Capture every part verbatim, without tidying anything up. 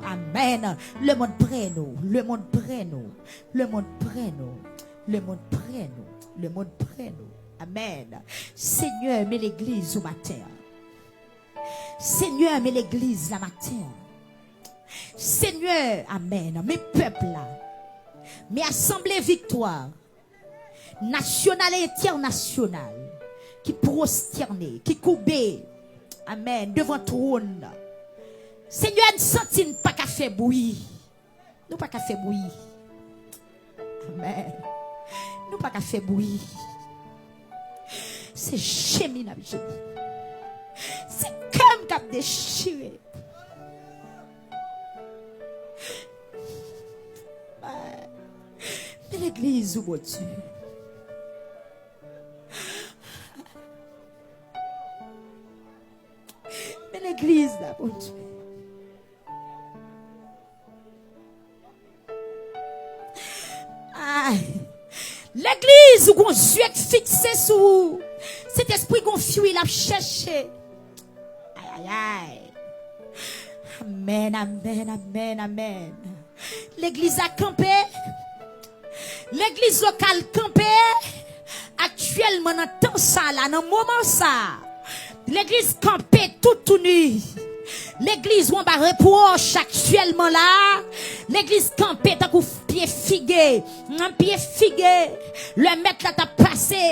Amèn. Lemonn prè nou. Lemonn prè nou. Lemonn prè nou. Lemonn prè nou. Lemonn prè nou. Amèn. Senyè, men legliz ou maten an. Senyè, men legliz la maten an. Senyè, amèn. Men pèp la. Men asanble Viktwa. Nasyonal e entènasyonal, ki pwostène, ki koube, amèn, devan twòn nan. Senyè, n santi n pa ka fè bri. Nou pa ka fè bri. Amèn. Nou pa ka fè bri. Se jemi n ap jemi. Se kè m k ap dechire. Men legliz ou, Bondye. Men legliz la, Bondye. Ay. Legliz ou gon zye k fikse sou ou. Sentespri gon fwi l ap chèche. Ay, ay, ay. Amèn, amèn, amèn, amèn. Legliz la kanpe. Legliz lokal kanpe. Aktyèlman, nan tan sa la, nan moman sa, legliz kanpe toutouni. Legliz ou anba repwòch aktyèlman la. Legliz kanpe tankou pye fige. Nan pye fige. Lè mèt la t ap pase,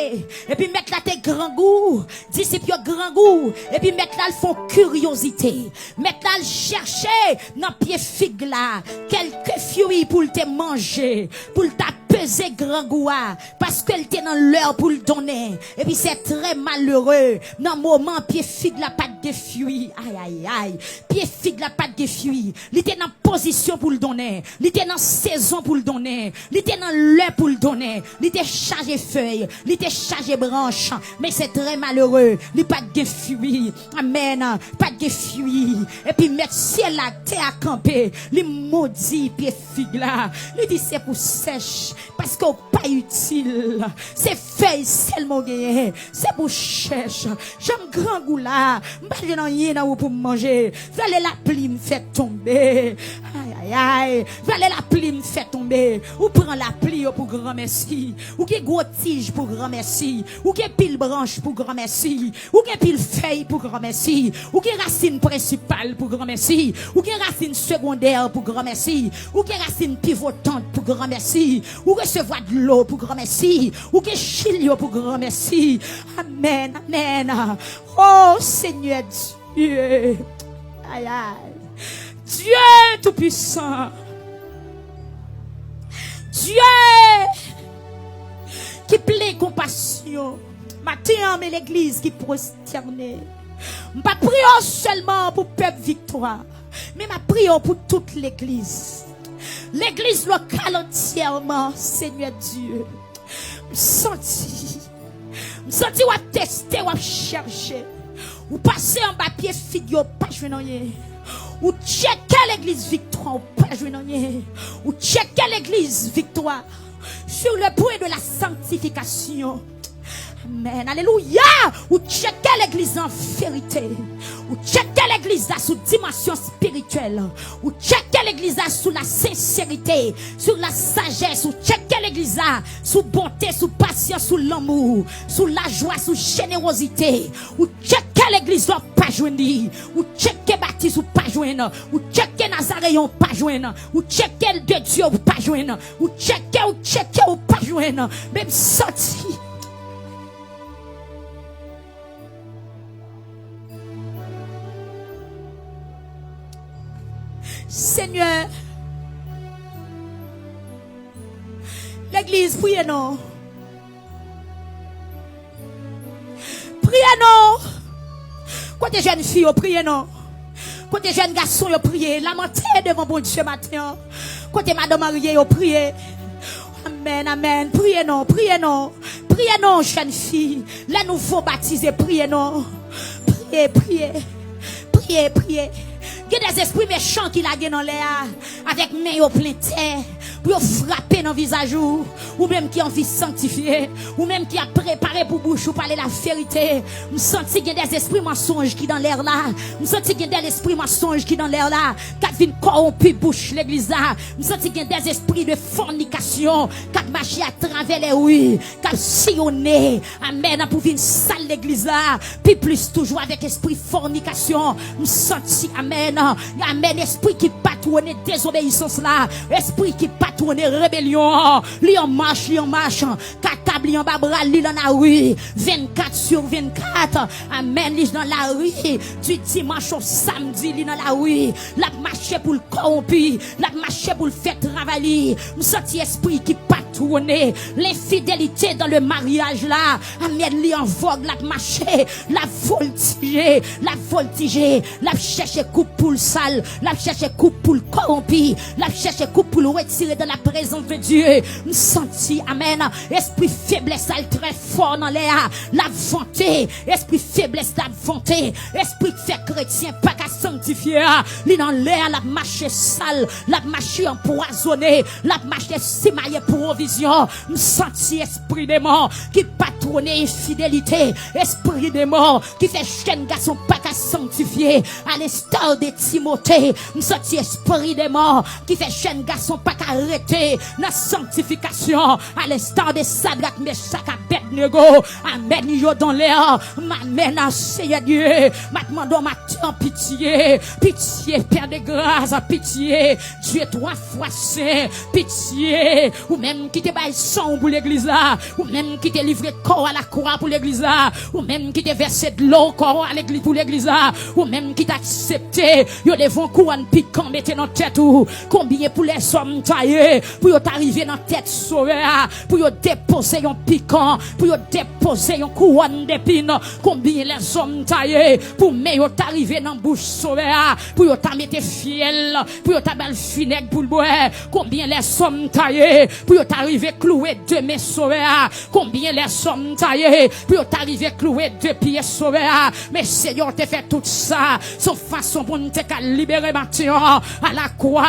epi mèt la te grangou, disip yo grangou, epi mèt la al fè yon kiryozite. Mèt la al chèche nan pye fig la kèlke fwi pou l te manje, pou l ta peze grangou a, paske l te nan lè pou l donnen. Epi se trè malere, nan moman pye fig la pa t gen fwi. Ay, ay, ay. Pye fig la pa t gen fwi. Li te nan pozisyon pou l donnen. Li te nan sezon pou l donnen. Li te nan lè pou l donnen. Li te chaje fèy. Li te chaje branch. Men se trè malere. Li pa t gen fwi. Amèn. Pa t gen fwi. Epi mèt syèl la, tè a kanpe. Li modi pye fig la. Li di se pou sèch. Paske w pa itil. Se fèy sèlman w genyen. Se pou chèch. Jan m grangou la, m pa jwenn anyen nan ou pou m manje. Vale lapli m fè tonbe. Ay, ay, ay. Vale lapli m fè tonbe. Ou pran lapli yo pou granmèsi. Ou gen gwo tij pou granmèsi. Ou gen pil branch pou granmèsi. Ou gen pil fèy pou granmèsi. Ou gen rasin prensipal pou granmèsi. Ou gen rasin segondè pou granmèsi. Ou gen rasin pivotant pou granmèsi. Ou resevwa dlo pou granmèsi. Ou gen chilyo pou granmèsi. Amèn, amèn. O Senyè Dye. Ay, ay. Dye toupisan. Dye ki plen konpasyon. Maten an, men legliz ki pwostène. M pa priye w sèlman pou pèp Viktwa, men m ap priye w pou tout legliz. Legliz lokal antyèman, Senyè Dye. M santi, m santi w ap teste, w ap chèche. Ou pase anba pye fig yo, w pa jwenn anyen. Ou tcheke legliz Viktwa, w pa jwenn anyen. Ou tcheke legliz Viktwa. Sur le point de la sanctification. Amèn. Alelouya. Ou tcheke legliz an verite. Ou tcheke legliz la sou dimansyon espirityèl. Ou tcheke legliz la sou la senserite, sou la sajès. Ou tcheke legliz la sou bonte, sou pasyans, sou lanmou, sou lajwa, sou jenerozite. Ou tcheke legliz la, w pa jwenn li. Ou tcheke Batis, ou pa jwenn. Ou tcheke Nazareyen, ou pa jwenn. Ou tcheke de Dye, ou pa jwenn. Ou tcheke, ou tcheke, ou pa jwenn. Men m santi. Senyè, legliz, priye non. Priye non. Kote jèn fi yo, priye non. Kote jèn gason yo, priye. Lamante devan Bondye maten an. Kote madanm marye yo, priye. Amèn, amèn. Priye non, priye non. Priye non, jèn fi. Lè nouvo batize, priye non. Priye, priye. Priye, priye. Gen de zespri mechan ki lage nan lè a, avèk men yo plen tè. pou yo frape nan vizaj ou. Ou menm ki anvi sanktifye, ou menm ki ap prepare pou bouch ou pale laverite. M santi gen dèzespri mansonj ki nan lè la. M santi gen dèzespri mansonj ki nan lè la, k ap vin kòwonpi bouch legliz la. M santi gen dèzespri de fònikasyon k ap mache atravè lè ri, k ap siyone, amèn, pou vin sal legliz la pi plis toujou avèk espri fònikasyon. M santi, amèn, amèn, espri ki patwone dezobeyisans la, espri ki patwone rebelyon an, li an mach, li an mach, katab li anba bra l, li nan lari vennkat sou vennkat. Amèn, li nan lari di dimanch o samdi, li nan lari. L ap mache pou l kòwonpi, l ap mache pou l fè travay li. M santi espri ki patwone lenfidelite dan le maryaj la. Amèn, li an vòg, l ap mache, l ap voltije, l ap voltije, l ap chèche koup pou l sal, l ap chèche koup pou l kòwonpi, l ap chèche koup pou l retire de la prezans de Dye. M santi, amèn, espri feblès la, l trè fò nan lè a. L ap vante, espri feblès la ap vante, espri k fè kretyen pa ka sanktifye a, li nan lè a, l ap mache sal, l ap mache anpwazonnen, l ap mache simaye pwovizyon. M santi espri demon ki patwone enfidelite, espri demon ki fè jèn gason pa ka sanktifye, alenstar de Timote. M santi espri demon ki fè jèn gason pa ka rete nan sanktifikasyon, alenstar de Sadrak, Mechak, Abèdnego. Amèn, yo dan lè. M amèn a Seyè Dye. M ap mande w maten an pitye, pitye, Pè de gras, pitye, Dye twa fwa sen, pitye. Ou menm ki te bay san w pou legliz la, ou menm ki te livre kò w alakwa pou legliz la, ou menm ki te vèse dlo kò w a legliz pou legliz la, ou menm ki t aksepte yo leve yon kouwòn pikan mete nan tèt ou. Konbyen pou lèzòm ta ye pou yo ta rive nan tèt Sovè a, pou yo depoze yon pikan, pou yo depoze yon kouwòn depin? Konbyen lèzòm ta ye pou men yo ta rive nan bouch Sovè a, pou yo ta mete fyèl, pou yo ta ba l vinèg pou l bwè? Konbyen lèzòm ta ye pou yo ta rive klouwe de men Sovè a? Konbyen lèzòm ta ye pou yo ta rive klouwe de pye Sovè a? Men Seyè, w te fè tout sa se yon fason pou n te ka libere maten an. Alakwa,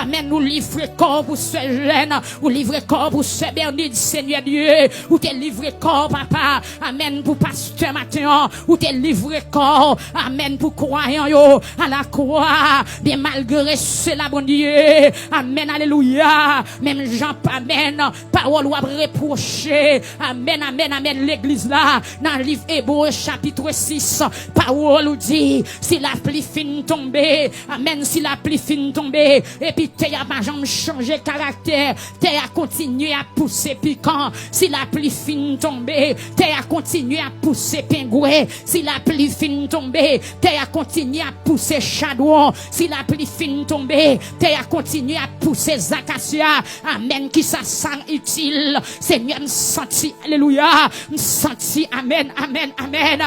amèn, ou livre kò w pou sè Jèn, ou livre kò w pou sè Bènid, Senyè Dye. Ou te livre kò w, papa, amèn, pou pastè maten an. Ou te livre kò w, amèn, pou kwayan yo. Alakwa, byen malgre sela, Bondye, amèn, alelouya. Menm jan, amèn, pawòl w ap repwoche, amèn, amèn, amèn, legliz la. Nan liv Ebre chapit sis, pawòl ou di, si lapli fin tonbe, amèn, si lapli fin tonbe, epi tè a pa janm chanje karaktè, tè a kontinye ap pouse pikan. Si lapli fin tonbe, tè a kontinye ap pouse pengwen. Si lapli fin tonbe, tè a kontinye ap pouse chadwon. Si lapli fin tonbe, tè a kontinye ap pouse zakasya. Amèn. Kisa sa itil? Senyè, m santi, alelouya, m santi, amèn, amèn, amèn.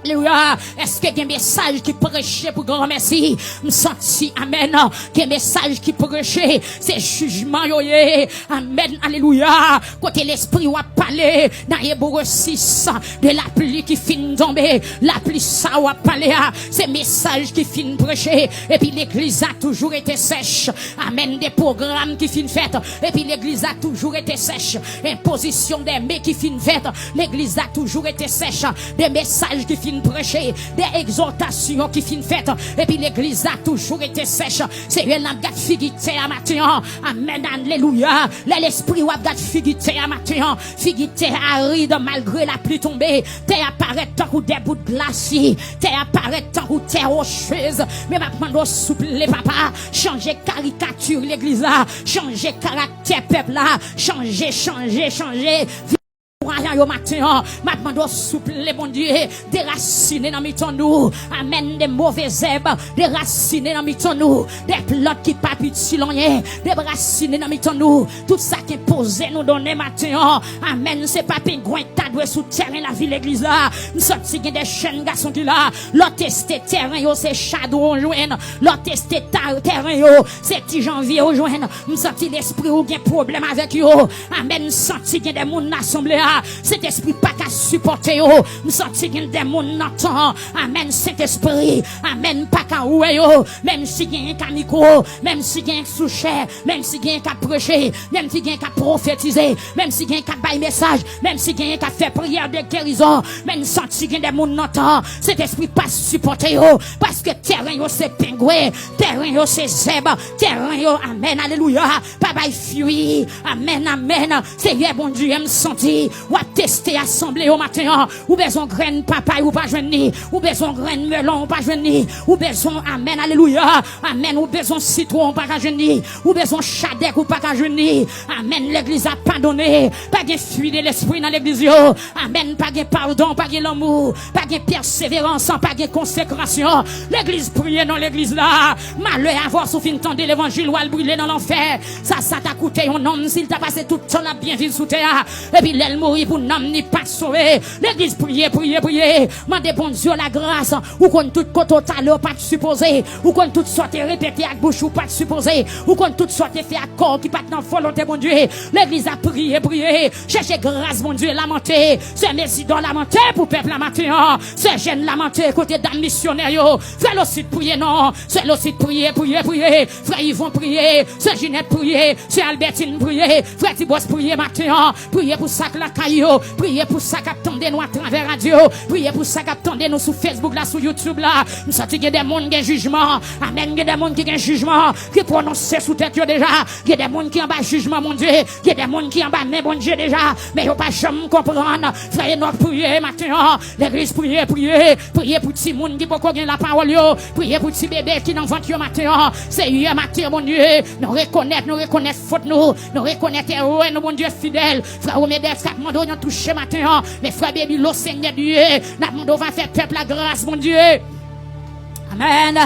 Alelouya. Èske gen mesaj ki preche pou granmèsi? M santi, amèn, gen mesaj ki preche. Se jijman yo ye. Amèn, alelouya. Kote Lespri w ap pale nan Ebre sis, de lapli ki fin tonbe, lapli sa w ap pale a, se mesaj ki fin preche, epi legliz la toujou rete sèch. Amèn. De pwogram ki fin fèt, epi legliz la toujou rete sèch. Enpozisyon de men ki fin fèt, legliz la toujou rete sèch. De mesaj ki fin preche, de egzòtasyon ki fin fèt, epi legliz la toujou rete sèch. Seyè, n ap gad figi tè a maten an. Amèn, alelouya. Lè Lespri w ap gad figi tè a maten an, figi tè a arid malgre lapli tonbe. Tè a parèt tankou de bout glasi. Tè a parèt tankou tè wochez. Men m ap mande w souple, papa, chanje karikati legliz la, chanje karaktè pèp la, chanje, chanje, chanje. Kwayan yo maten an, m ap mande w souple, Bondye, derasinen nan mitan nou, amèn, de move zèb, derasinen nan mitan nou de plant ki pa itil anyen, derasinen nan mitan nou tout sa ki enpoze nou donnen maten an. Amèn. Se pa pengwen ki ta dwe sou tèren lavi legliz la. M santi gen de jèn gason ki la, lè w teste tèren yo, se chadwon w jwenn. Lè w teste ta-, tèren yo, se ti janvye w jwenn. M santi lespri w gen pwoblèm avèk yo. Amèn. M santi gen de moun nan asanble a, Sentespri pa ka sipòte yo. M santi gen de moun nan tan an. Amèn, Sentespri. Amèn, m pa ka wè yo. Menm si gen ka mikwo, menm si gen sou chè, menm si gen ka preche, menm si gen ka pwofetize, menm si gen ka bay mesaj, menm si gen ka fè priyè de gerizon, men m santi gen de moun nan tan an. Sentespri pa sipòte yo. Paske tèren yo se pengwen, tèren yo se zèb, tèren yo, amèn, alelouya, pa bay fwi. Amèn, amèn. Seyè Bondye, m santi w ap teste asanble yo maten an. Ou bezwen grenn papay, ou pa jwenn li. Ou bezwen grenn melon, ou pa jwenn li. Ou bezwen, amèn, alelouya, amèn. Ou bezwen sitwon, ou pa ka jwenn li. Ou bezwen chadèk, ou pa ka jwenn li. Amèn. Legliz ap padone. Pa gen fwi de lespri nan legliz yo. Amèn. Pa gen padon, pa gen lanmou, pa gen pèseverans, pa gen konsekrasyon. Legliz, priye nan legliz la. Malè avè w si w fin tande levanjil, w al brile nan lanfè. Sa, sa ta koute yon nonm si l ta pase tout tan l ap byen viv sou tè a. Epi lè l mouri pou nanm li pa sove. Legliz, priye, priye, priye. Mande Bondye lagras. Ou konn tout kote w t ale w pa t sipoze. Ou konn tout sa w te repete ak bouch ou pa t sipoze. Ou konn tout sa w te fè ak kò w ki pa t nan volonte Bondye. Legliz ap priye, priye. Chèche gras Bondye, lamante. Sè Mezidò lamante pou pèp la maten an. Sè Jèn lamante kote dam misyonè yo. Frè Losit priye non. Sè Losit priye, priye, priye. Frè Ivon priye. Sè Jinèt priye. Sè Albètin priye. Frè Tibòs priye maten an. Priye pou sa k lakay yo. Priye pou sa k ap tande nou atravè radyo. Priye pou sa k ap tande nou sou Facebook la, sou YouTube la. M santi gen de moun gen jijman. Amèn. Gen de moun ki gen jijman ki pwononse sou tèt yo deja. Gen de moun ki anba jijman Bondye. Gen de moun ki anba men Bondye deja. Men yo pa janm konprann. Frè Enòk priye maten an. Legliz priye, priye. Priye pou timoun ki poko gen lapawòl yo. Priye pou ti bebe ki nan vant yo maten an. Seyè, maten an, Bondye, nou rekonèt, nou rekonèt fòt nou. Nou rekonèt erè nou, Bondye fidèl. Frè Romedès k ap mande w yon touche maten an. Men frè Bebilo, Senyè Dye, n ap mande w va fè pèp la gras, Bondye. Amèn.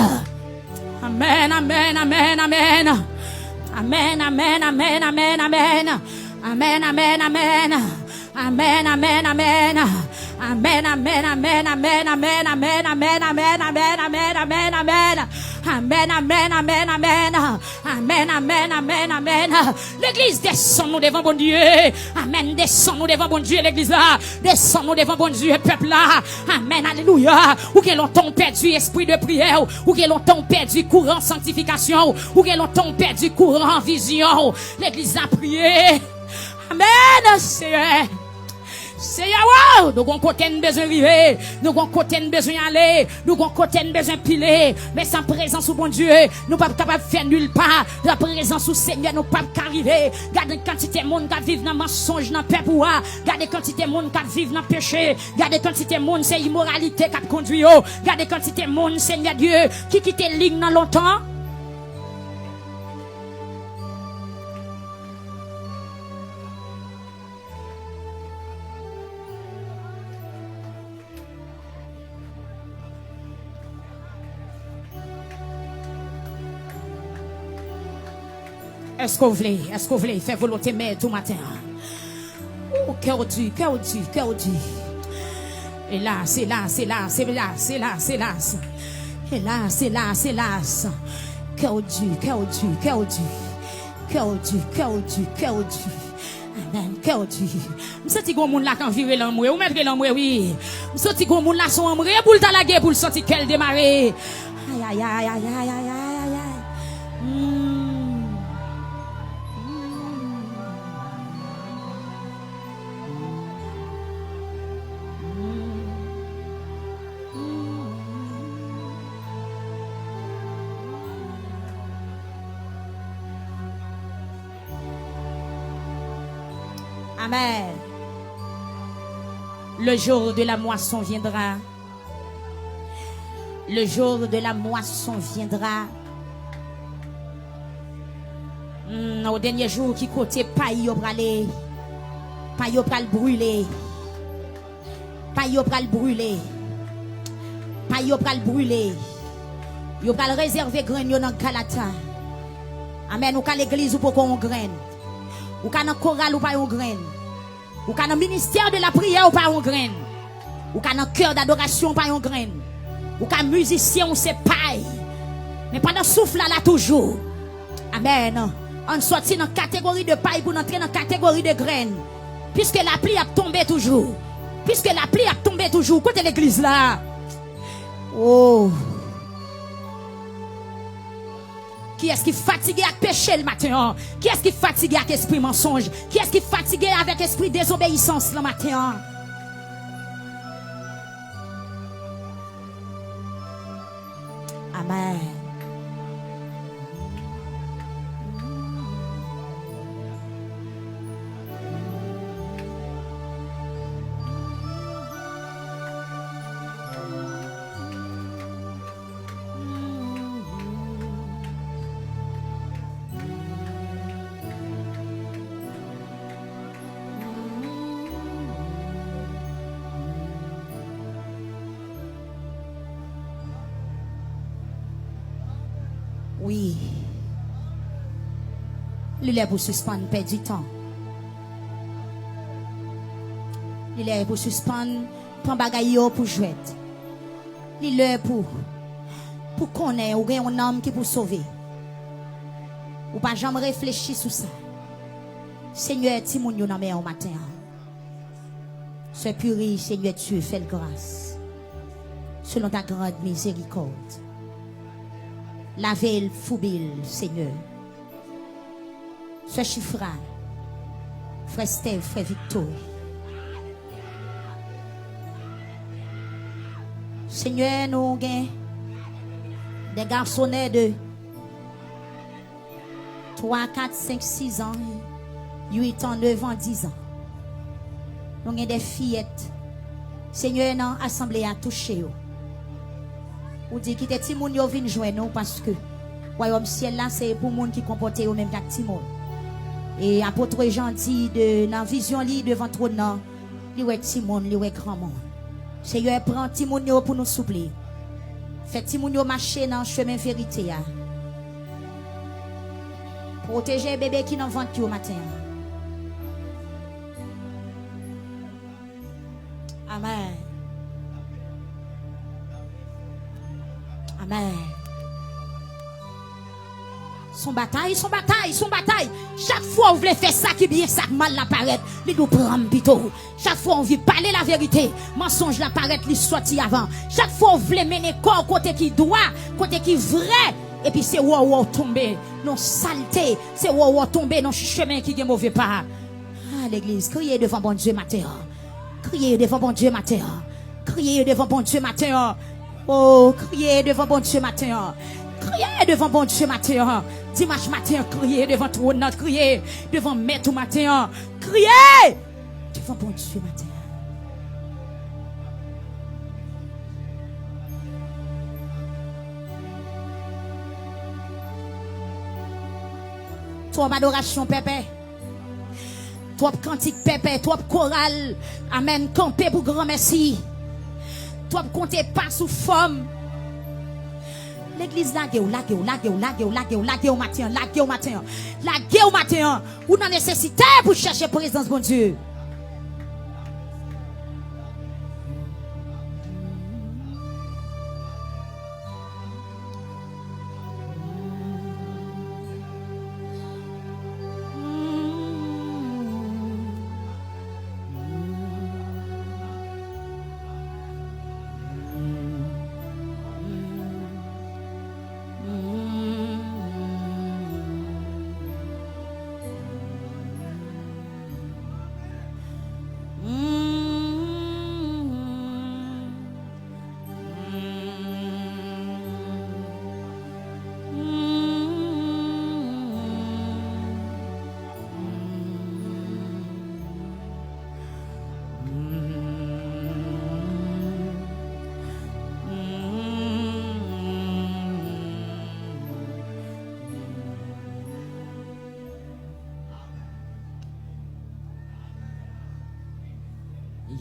Amèn, amèn, amèn, amèn. Amèn, amèn, amèn, amèn, amèn. Amèn, amèn, amèn. Amèn, amèn, amèn. Amèn, amèn, amèn, amèn, amèn, amèn, amèn, amèn, amèn, amèn, amèn, amèn, amèn. Amèn, amèn, amèn, amèn. Amèn, amèn, amèn, amèn. Legliz, desann nou devan Bondye. Amèn, desann nou devan Bondye, legliz la. Desann nou devan Bondye, pèp la. Amèn, alelouya. Ou gen lontan w pèdi espri de priyè w. Ou gen lontan w pèdi kouran sanktifikasyon w. Ou gen lontan w pèdi kouran vizyon w. Legliz la priye. Amèn, Seyè. Seyè, o, nou gon kote n bezwen rive, nou gon kote n bezwen ale, nou gon kote n bezwen pile. Men san prezans ou, Bondye, nou p ap kapab fè nil pa. San prezans ou, Senyè, nou p ap ka rive. Gade kantite moun k ap viv nan mansonj nan pèp ou a. Gade kantite moun k ap viv nan peche. Gade kantite moun se imoralite k ap kondwi yo. Gade kantite moun, Senyè Dye, ki kite liy nan lontan. Èske w vle, èske w vle fè volonte Mèt ou maten an? O, kè w di, kè w di, kè w di. Elas, elas, elas, elas, elas, elas. Elas, elas, elas. Kè w di, kè w di, kè w di. Kè w di, kè w di, kè w di. Amèn. Kè w di. M santi gon moun la k anvi rele anmwe. Ou mèt rele anmwe, wi. M santi gon moun la se yon anmwe pou l ta lage, pou l santi kè l demare. Ay, ay, ay. Hmm. Hmm. Hmm. Amen. Le jour de la moisson viendra. Le jour de la moisson viendra. Hmm, o dènye jou, ki kote pay yo prale? Pay yo pral brile. Pay yo pral brile. Pay yo pral brile. Yo pral rezève grenn yo nan Galata. Amèn. Ou ka legliz, ou poko yon grenn. Ou ka nan koral, ou pa yon grenn. Ou ka nan ministè de la priyè, ou pa yon grenn. Ou ka nan kè dadorasyon, ou pa yon grenn. Ou ka mizisyen, ou se pay. Men pandan souf la, la toujou. Amèn. Ann sòti nan kategori de pay pou n antre nan kategori de grenn. Piske lapli ap tonbe toujou. Piske lapli ap tonbe toujou. Kote legliz la? Oh. Kiyès ki fatige ak peche l maten an? Kiyès ki fatige ak espri mansonj? Kiyès ki fatige avèk espri dezobeyisans lan maten an? Amèn. Wi. Li lè pou sispann pèdi tan. Li lè pou sispann pran bagay yo pou jwèt. Li lè pou, pou konnen ou gen yon nanm ki pou sove. Ou pa janm reflechi sou sa. Senyè, timoun yo nan men w maten an. Sè Puri, Senyè Dye, fè l gras selon ta grand mizerikòd. Lave l, foubi l, Senyè. Sè Chifra, frè Stèv, frè Vikto. Senyè, nou gen de gason de twa, kat, senk, sis an, uit an, nèf an, dis an. Nou gen de fiyèt. Senyè, nan asanble a, touche yo. Ou di, kite timoun yo vin jwenn ou, paske wayòm syèl la, se pou moun ki konpòte yo menm k ak timoun. E apot Jan di de, nan vizyon li devan twòn nan, li wè timoun, li wè granmoun. Senyè, pran timoun yo pou nou, souple. Fè timoun yo mache nan chemen verite a. Pwoteje bebe ki nan vant yo maten an. Amèn. Amèn. Son batay, son batay, son batay. Chak fwa w vle fè sa ki byen, sa k mal la parèt, li di w pran m pito. Chak fwa w anvi pale laverite, mansonj la parèt, li sòti avan. Chak fwa w vle mennen kò w kote ki dwa, kote ki vrè, epi se wè w, wè w tonbe nan salte, se wè w, wè w tonbe nan chemen ki gen move pa. Ah, legliz, kriye devan Bondye maten an. Kriye devan Bondye maten an. Kriye devan Bondye maten an. Oh, kriye devan Bondye maten an. Kriye devan Bondye maten an. Dimanch maten an, kriye devan twòn nan. Kriye devan mèt ou maten an. Kriye devan Bondye maten an. Twòp adorasyon pèpè. Twòp kantik pèpè, twòp koral. Amèn. Kanpe pou granmèsi. Twòp konte pa sou fòm. Legliz, lage w, lage w, lage w, lage w, lage w, lage w maten an, lage w maten an, lage w maten an. Ou nan nesesite pou chèche prezans Bondye.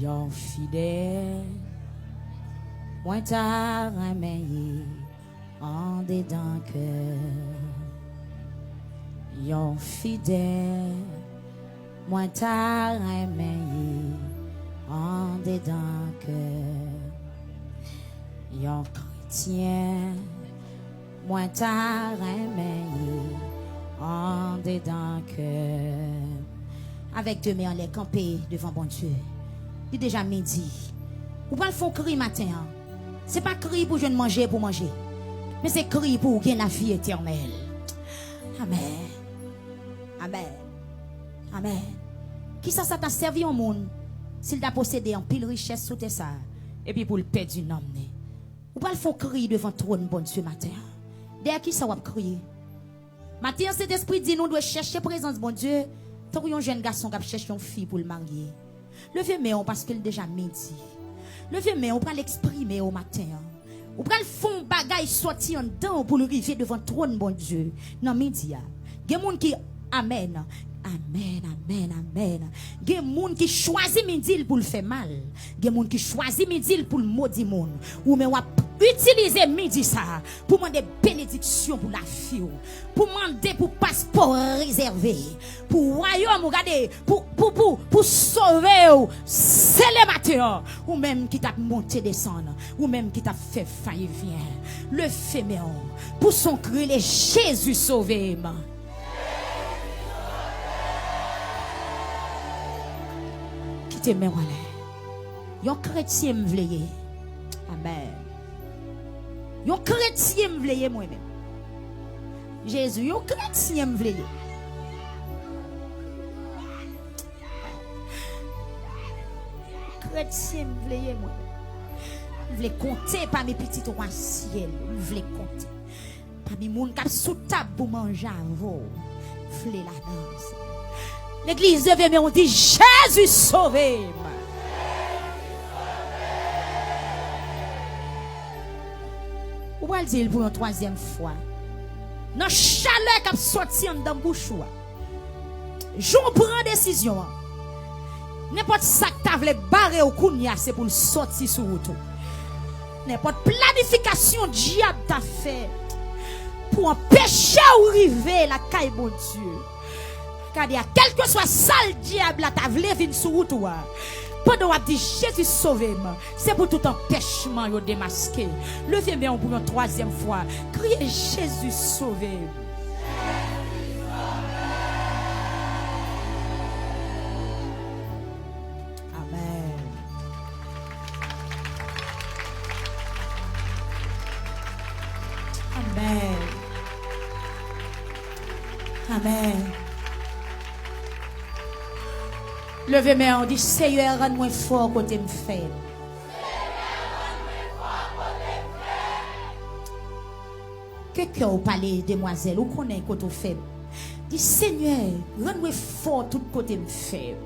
Yon fidèl, mwen ta renmen ye andedan kè. Yon fidèl, mwen ta renmen ye andedan kè. Yon kretyen, mwen ta renmen ye andedan kè m. Avèk de men anlè, kanpe devan Bondye. Li deja midi. Ou pral fè yon kri maten an. Se pa kri pou jwenn manje pou manje, men se kri pou w gen lavi etènèl. Amèn. Amèn. Amèn. Kisa sa ta sèvi yon moun si l ta posede anpil richès sou tè sa a, epi pou l pèdi nanm li? Ou pral fè yon kri devan twòn Bondye maten an. Dèyè kisa w ap kriye? Maten an, Sentespri di nou dwe chèche prezans Bondye, tankou yon jèn gason k ap chèche yon fi pou l marye. Leve men w, paske l deja midi. Leve men w, ou pral eksprime w maten an. Ou pral fè yon bagay sòti anndan w pou l rive devan twòn Bondye nan midi a. Gen moun ki, amèn, amèn, amèn, amèn. Gen moun ki chwazi midi l pou l fè mal. Gen moun ki chwazi midi l pou l modi moun. Ou menm w ap itilize midi sa a pou mande benediksyon pou lavi w, pou mande pou paspò rezève, pou wayòm ou, gade, pou, pou, pou, pou sove w. Se le maten an, ou menm ki t ap monte desann, ou menm ki t ap fè vayevyen, leve men w pou se yon kri, rele: Jezi, sove m. Kite men w ale. Yon kretyen m vle ye. Amèn. Yon kretyen m vle ye mwen menm. Jezi, yon kretyen m vle ye. Kretyen m vle ye mwen menm. M vle konte pami pitit wa syèl yo. M vle konte pami moun k ap sou tab pou manje avè w. Vle ladan sa. Legliz, leve men w, di: Jezi, sove m. Ou pral di l pou yon twazyèm fwa, nan chalè k ap sòti anndan bouch ou a. Jan w pran desizyon an, nenpòt sa k ta vle bare w kounye a, se pou l sòti sou wout ou. Nenpòt planifikasyon dyab ta fè pou anpeche w rive lakay Bondye, gade a, kèlkeswa sa l dyab la ta vle vin sou wout ou a, pandan w ap di: Jezi, sove m, se pou tout anpèchman yo demaske. Leve men w pou yon twazyèm fwa. Kriye: Jezi, sove m. Amèn. Amèn. Amèn. Leve men w, di: Seyè, rann mwen fò kote m fèb. Ke kè w pale, demwazèl, ou konnen kote w fèb. Di: Senyè, rann mwen fò tout kote m fèb.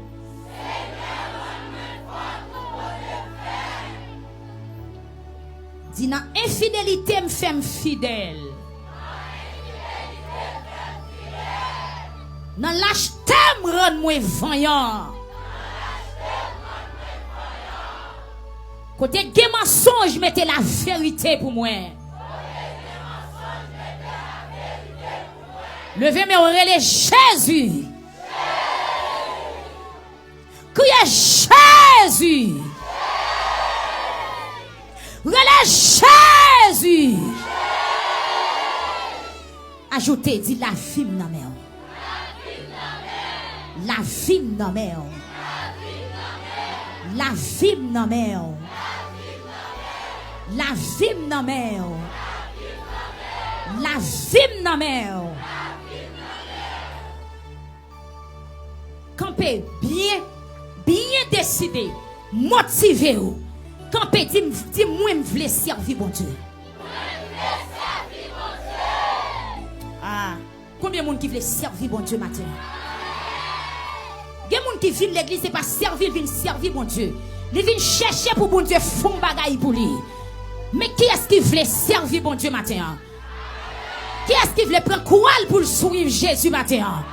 Di: nan enfidelite m, fè m fidèl. Nan lachte m, rann mwen vanyan. Kote gen mansonj, mete laverite pou mwen. Leve men w, rele Jezi. Kriye: Jezi! Rele Jezi! Ajoute, di: lavi m nan men w. Lavi m nan men w. Lavi m nan men w. Lavi m nan men w. Lavi m nan men w. Kanpe byen, byen deside, motive w. Kanpe, di m, di: mwen, m vle sèvi Bondye. Ah, konbyen moun ki vle sèvi Bondye maten an? Gen moun ki vin legliz, se pa sèvi l vin sèvi Bondye. Li vin chèche pou Bondye fè yon bagay pou li. Men kiyès ki vle sèvi Bondye maten an? Kiyès ki vle pran kwa l pou l swiv Jezi maten an?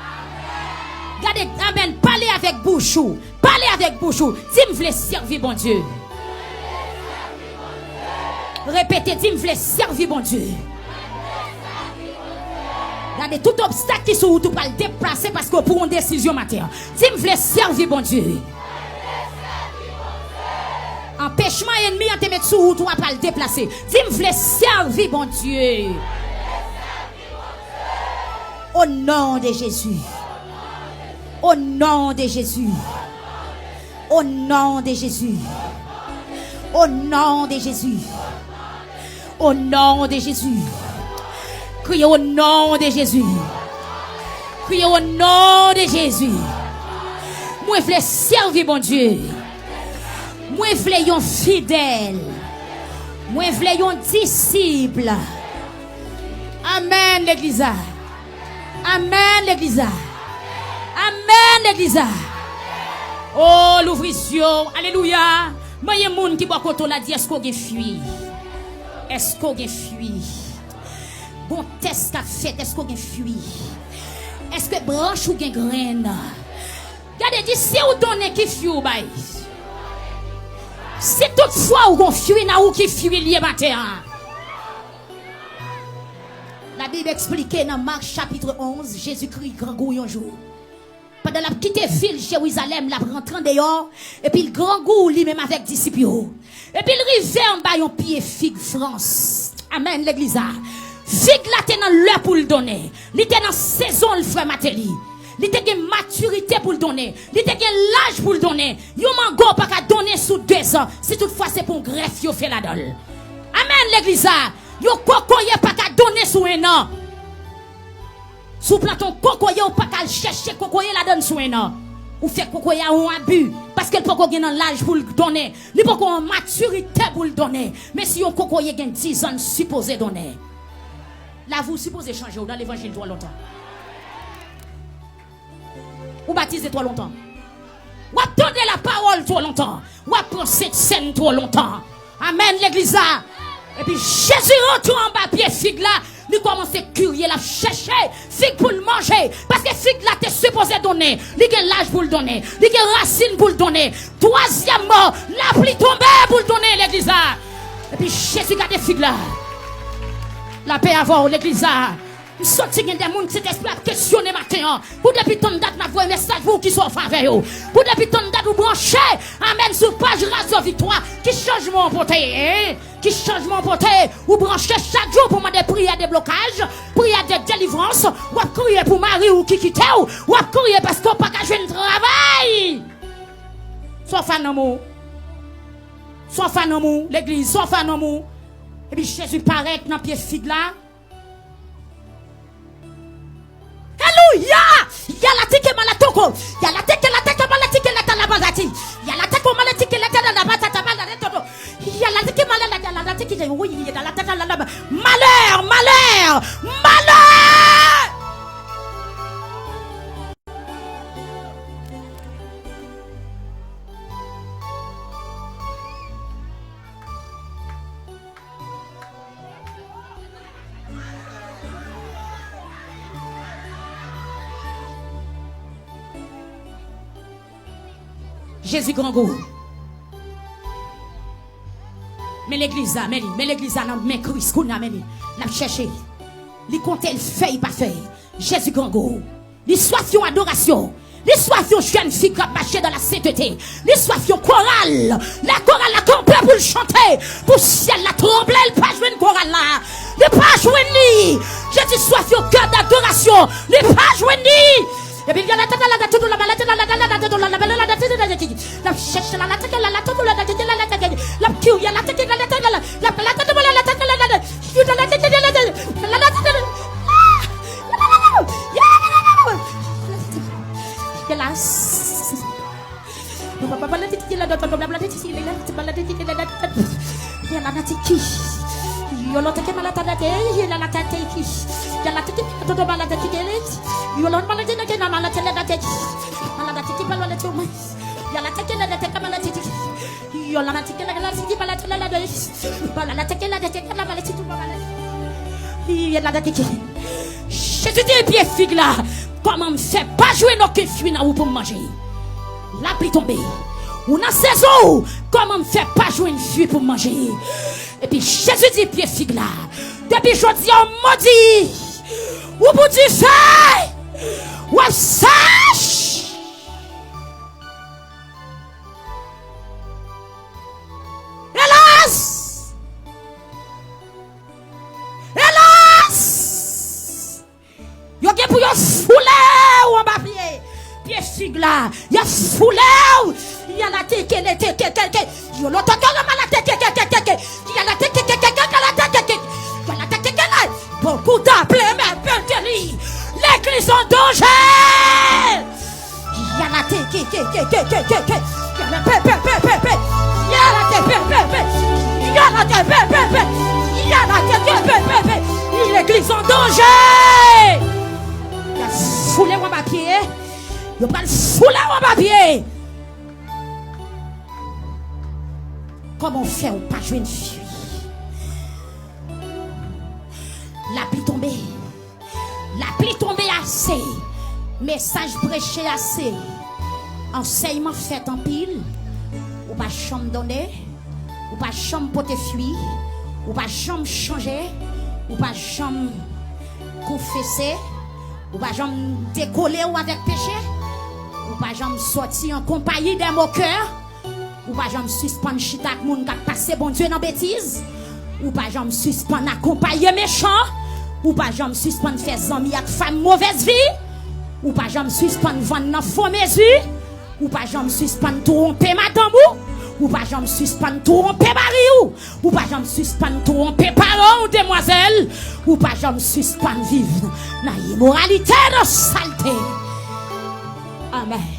Gade, amèn, pale avèk bouch ou. Pale avèk bouch ou. Di: m vle sèvi Bondye. Repete, di: m vle sèvi Bondye. Gade, tout obstak ki sou wout ou pral deplase paske w pran yon desizyon maten an. Di: m vle sèvi Bondye. Anpèchman ènmi an te met sou wout ou a pral deplase. Di: m vle sèvi Bondye. O non de Jezi. Au nom de Jésus. Au nom de Jésus. Au nom de Jésus. Au nom de Jésus. Kriye au nom de Jésus. Kriye au nom de Jésus. Mwen vle sèvi Bondye. Mwen vle yon fidèl. Mwen vle yon disip. Amèn, legliz la. Amèn, legliz la. Amèn, legliz la. O, louvri zye w. Alelouya. Mwen, yon moun ki bò kote w la, di, èske w gen fwi? Èske w gen fwi? Gon tès k ap fèt, èske w gen fwi? Èske branch ou gen grenn? Gade, di, si w donnen, ki fwi w bay? Si toutfwa w gon fwi nan ou, ki fwi l ye maten an? Labib eksplike nan Mak chapit onz, Jezikri grangou yon jou. Pandan l ap kite vil Jerizalèm, l ap rantre andeyò, epi l grangou li menm avèk disip yo. Epi l rive anba yon pye fig frans. Amèn, legliz la. Fig la te nan lè pou l donnen. Li te nan sezon l, frè Mateli. Li te gen matirite pou l donnen. Li te gen laj pou l donnen. Yon mango pa ka donnen sou dezan, si toutfwa se pou yon grèf yo fè ladan l. Amèn, legliz la. Yon kokoye pa ka donnen sou enn an. Si w plante yon kokoye, ou pa ka al chèche kokoye ladan l sou enn an. Ou fè kokoye a yon abi, paske l poko gen nan laj pou l donnen. Li poko an matirite pou l donnen. Men si yon kokoye gen dizan, l sipoze donnen. Lavi w sipoze chanje, w nan levanjil twò lontan. Ou batize twò lontan. W ap tande lapawòl twò lontan. W ap pran sentsèn twò lontan. Amèn, legliz la. Epi Jezi rantre anba pye fig la, li kòmanse kirye, l ap chèche fig pou l manje. Paske fig la te sipoze donnen. Li gen laj pou l donnen. Li gen rasin pou l donnen. Twazyèmman, lapli tonbe pou l donnen, legliz la. Epi Jezi gade fig la. Lapè avè w, legliz la. M santi gen de moun Sentespri ap kesyone maten an. Pou depi tann dat n ap voye mesaj pou w, kisa w fè avè yo? Pou depi tann dat ou branche, amèn, sou paj Radyo Viktwa, ki chanjman w pote, en? Ki chanjman w pote? Ou branche chak jou pou mande priyè deblokaj, priyè de delivrans, w ap kriye pou mari w ki kite w, w ap kriye paske w pa ka jwenn travay. Sa w fè nanm ou? Sa w fè nanm ou, legliz? Sa w fè nanm ou? Epi Jezi parèt nan pye fig la. Alelouya! Yalatike malatoko. Yalatike lateke malatike lata la bazati. Yalateko malatike lata la la bazata ba la de todo. Yalatike malala yalatike de oui yalatata la la ba. Malè, malè, malè! Jezi grangou. Men legliz la, men li. Men legliz la nan men Kris, kounye a men li. L ap chèche. Li konte l fèy pa fèy. Jezi grangou. Li swaf yon adorasyon. Li swaf yon jèn fi k ap mache dans la sainteté. Li swaf yon koral. Lè koral la kanpe pou l chante, pou syèl la tranble, li pa jwenn koral la. Li pa jwenn li. Jezi swaf yon kè dadorasyon. Li pa jwenn li. Epi l gen la tèt la, la tèt la, la tèt la, la tèt la, la tèt la, la tèt la, l ap chèche la, la tèt la, la tèt la, la tèt la, la tèt la, l ap kirye la tèt la, la tèt la, la tèt la, la tèt la, la tèt la, la tèt la, la tèt la, la tèt la, la tèt la, la tèt la, Jezi di pye fig la, kòman m fè pa jwenn okenn fwi nan ou pou m manje? Lapli tonbe. Ou nan sezon ou, kòman m fè pa jwenn fwi pou m manje? Epi Jezi di pye fig la, depi jodi a w modi, ou pou dife, w ap sèch. Elas! Elas! Yo gen pou yo foule w anba pye. Pye fig la, y ap foule w. Y a la teke le teke teke. Yo lo toto yo ma la teke teke teke. Y a la teke teke teke la teke teke. Y a la teke teke la. Beaucoup d'appelés mais peu d'élus. L'église en danger. Y a la teke teke teke teke. Y a la pe pe pe pe pe. Y a la te pe pe pe. Y a la te pe pe pe. Y a la teke pe pe pe. L'église en danger. Y a foule w anba pye. Yo pral foule w anba pye. Kòman w fè w pa jwenn fwi? Lapli tonbe. Lapli tonbe ase. Mesaj preche ase. Ansèyman fèt anpil. Ou pa janm donnen. Ou pa janm pote fwi. Ou pa janm chanje. Ou pa janm konfese. Ou pa janm dekole w avèk peche. Ou pa janm sòti an konpayi dè mokè. Ou pa janm sispann chita ak moun k ap pase Bondye nan betiz. Ou pa janm sispann akonpaye mechan. Ou pa janm sispann fè zanmi ak fanm movèz vi. Ou pa janm sispann vann nan fo mezi. Ou pa janm sispann twonpe madanm ou. Ou pa janm sispann twonpe mari w. Ou pa janm sispann twonpe paran w, demwazèl. Ou pa janm sispann viv nan imoralite, nan salte. Amèn.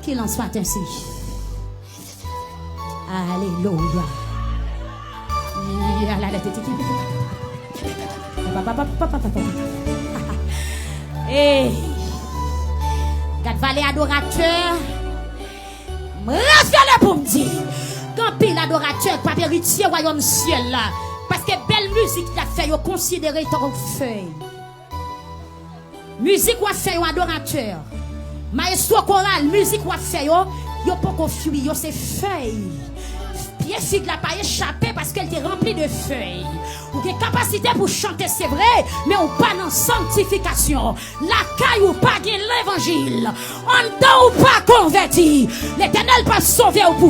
Ki lans maten si. Alelouya. Hey. Gad valè adoratè. M ravele pou m di, gen anpil adoratè k p ap eritye wayòm syèl la. Paske bèl mizik y ap fè, yo konsidere tankou fèy. Mizik w ap fè yo, adoratè, mayestwo koral, mizik w ap fè yo, yo poko fwi, yo se fèy. Pye fig la pa echape paske l te ranpli de fèy. Ou gen kapasite pou chante, se vre, men ou pa nan sanktifikasyon. Lakay ou pa gen levanjil. Anndan ou pa konvèti. Letènèl p ap sove w pou